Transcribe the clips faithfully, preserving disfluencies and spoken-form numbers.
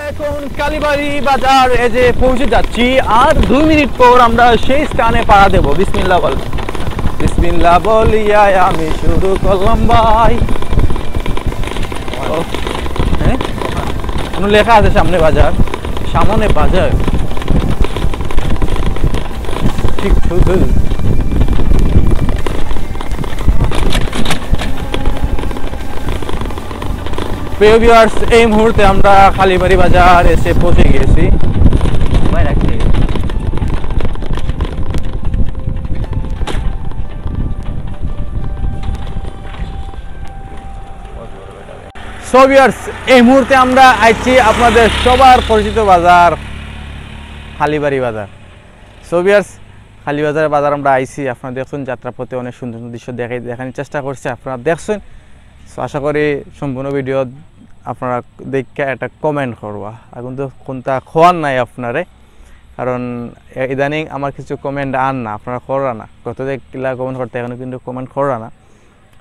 এখন কালীবাড়ি বাজার এসে পৌঁছে যাচ্ছি, আর দুই মিনিট পর আমরা সেই স্থানে পাড়া দেব। বিসমিল্লাহ বল, বিসমিল্লাহ বলিয়া আমি শুরু করলাম ভাই। ও, হ্যাঁ, কোনো লেখা আছে সামনে বাজার, সামনে বাজার। ঠিক, ঠিক। প্রিয় ভিউয়ার্স, এই মুহূর্তে আমরা কালীবাড়ি বাজার এসে পৌঁছে গেছি। সো ভিউয়ার্স, এই মুহূর্তে আমরা আইছি আপনাদের সবার পরিচিত বাজার, কালীবাড়ি বাজার। সো ভিউয়ার্স, কালীবাজার বাজার আমরা আইছি, আপনারা দেখছেন যাত্রাপথে অনেক সুন্দর সুন্দর দৃশ্য দেখাই, দেখানোর চেষ্টা করছি, আপনারা দেখছেন। সো আশা করি সম্পূর্ণ ভিডিও আপনারা দেখে একটা কমেন্ট করবা। এখন তো কোনটা খোয়ার নাই আপনারে, কারণ এ-, ইদানিং আমার কিছু কমেন্ট আর না, আপনারা কররা না। গত দেখলা কমেন্ট করতে, এখন কিন্তু কমেন্ট কররা না।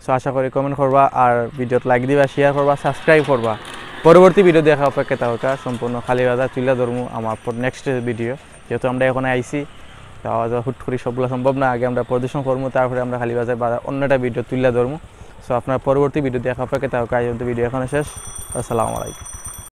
সো আশা করি কমেন্ট করবা, আর ভিডিওত লাইক দিবা, শেয়ার করবা, সাবস্ক্রাইব করবা। পরবর্তী ভিডিও দেখা অপেক্ষা থাকা, সম্পূর্ণ কালীবাজার তুইলা ধরমু আমার পর নেক্সট ভিডিও। যেহেতু আমরা এখন আইছি, তো আওয়াজ হুট করি সবগুলা সম্ভব না, আগে আমরা প্রদর্শন করমু, তারপরে আমরা কালীবাজার বাজার অন্য একটা ভিডিও তুইলা ধরমু। সো আপনার পরবর্তী ভিডিও দেখা অপেক্ষা থাকা, আজ পর্যন্ত ভিডিও এখানে শেষ। আসসালামু আলাইকুম।